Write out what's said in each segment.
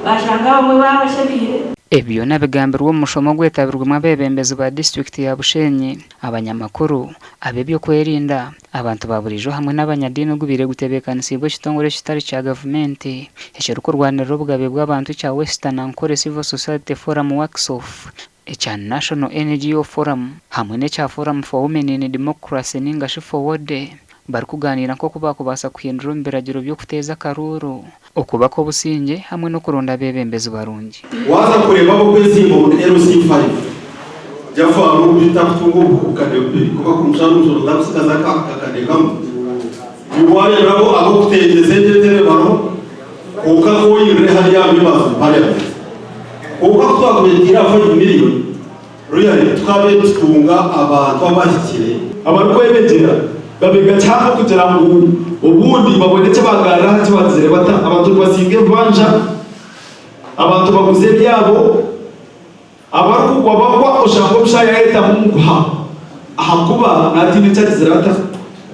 Bashanga abamwe baabashemeire. Ebi byona bigambirwe omu mushomo ogwetabirwemu abeebembezi ba disiturikiti ya Bushenyi, abanyamakuru, ab'eby'okwerinda, abantu ba buriijo hamwe n'abanyadiini ogubaire gutebeekanisiibwe ekitongore ekitari kya gavumenti ekirikurwanirira obugabe bw'abantu ekya Western Ankole Civil Society Forum, WACSOF, ekya National NGO Forum hamwe n'ekya Forum for Women in Democracy ninga shi FOWODE barikugaaniira nk'oku baakubaasa kuhindura omu biragiro by'okuteeza akaruuru, okubaka obusingye hamwe n'okuronda abeebembezi barungi. Waaza kureeba ab'okwezimba omu LC five, Jafaru bitakutunga obukade bubiri kuba kumushara omushoro takusigaza akakade kamwe. Iwe waareeberaho ab'okutengyeza egyo entebe bariho kwonka oyirire hariya aha members of parliament. Kwonka ku twakubeetiire aha five million, really tukaabaire nitutunga abantu abahikire. Abarikwebegyera babega kihango kugira ngu obundi babone eki bagarura aha ki bagizire bata. Abantu nibasinga ebibanja, abantu baguza ebyabo, abarikugwa bagwa oshanga omushaija yayetamu omuguha ahakuba natiina eki agizire ata?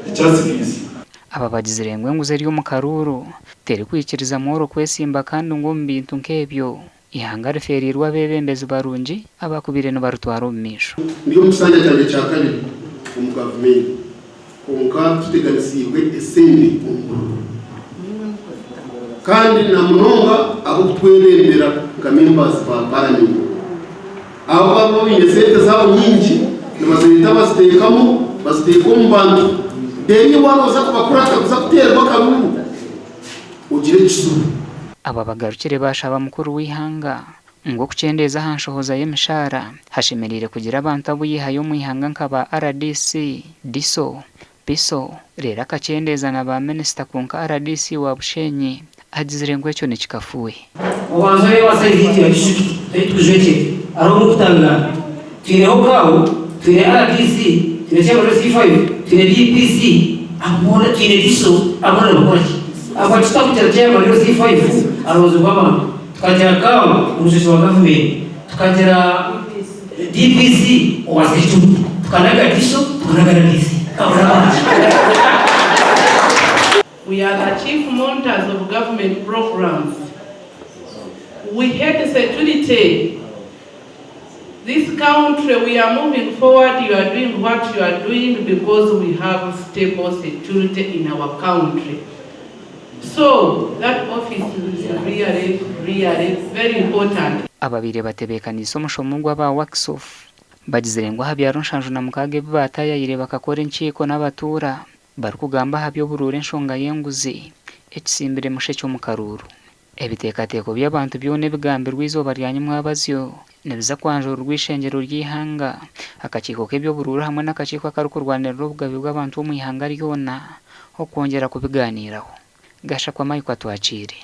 Eki atsigaize. Aba bagizire ngu enguzi eri omu karuuru terikwikiriza mworo kwesimba kandi ngu omu bintu nk'ebyo, Eihanga rifeereirwe abeebembezi barungi abaakubaire nibarutwara omu maisho. Ndi omu kisanja kyangye kya kabiri omu gavumenti kwonka tuteganisiibwe esente omu bururu kandi na munonga ab'okutwebembera nka members ba paramenti abo baba baine sente zaabo nyingi nibazireeta baziteekamu baziteeka omu bantu then waaba oza kubakurata kuza kuteerwa akaruru ogire ekizibu. Aba bagarukire baashaba mukuru w'eihanga ngu okukyendeeza aha nshohoza y'emishaara hashemereire kugira abantu abu yaihayo omu ihanga nka ba rdc, DISO, PISO reero akakyendeeza na ba minisita kwonka rdc wa Bushenyi agizire ngu ekyo nikikafuuhe. Obanza oreeba sayizi yaitu ya disiturikiti ei turikujwekyera hariho Mukutangana, twineho CAO, twine rdc, twine Chairman wa C5, twine DPC, abo boona twine DISO, abo boona nibakora ki? Ahabwaki tutakugira Chairman wa C5 aronzirwe abantu, tukagira CAO omushweki wa gavumenti, tukagira DPC owa security, tukanaga DISO, tukanaga rdc, abo n'abantu. We are the chief monitors of government programs. We hate security. This country we are moving forward, you are doing what you are doing because we have stable security in our country. So that office is really, really very important. Ababaire batebeekaniise omushomo ogu aba WACSOF bagizire ngu aha byaro 76 ebi baataayaayire bakakora enkiiko n'abatuura Barikugamba aha by'oburuuru enshonga y'enguzi ekisimbire mushekye omu karuuru. Ebiteekateeko by'abantu byona ebigambirwe eizooba rya nyimwabazyo nibiza kwanjururwa eishengyero ry'eihanga, akakiiko k'eby'oburuuru hamwe n'akakiiko akarikurwanirira obugabe bw'abantu omu ihanga ryona okwongyera kubigaaniiraho. Gashakwa Mike Atwakiire.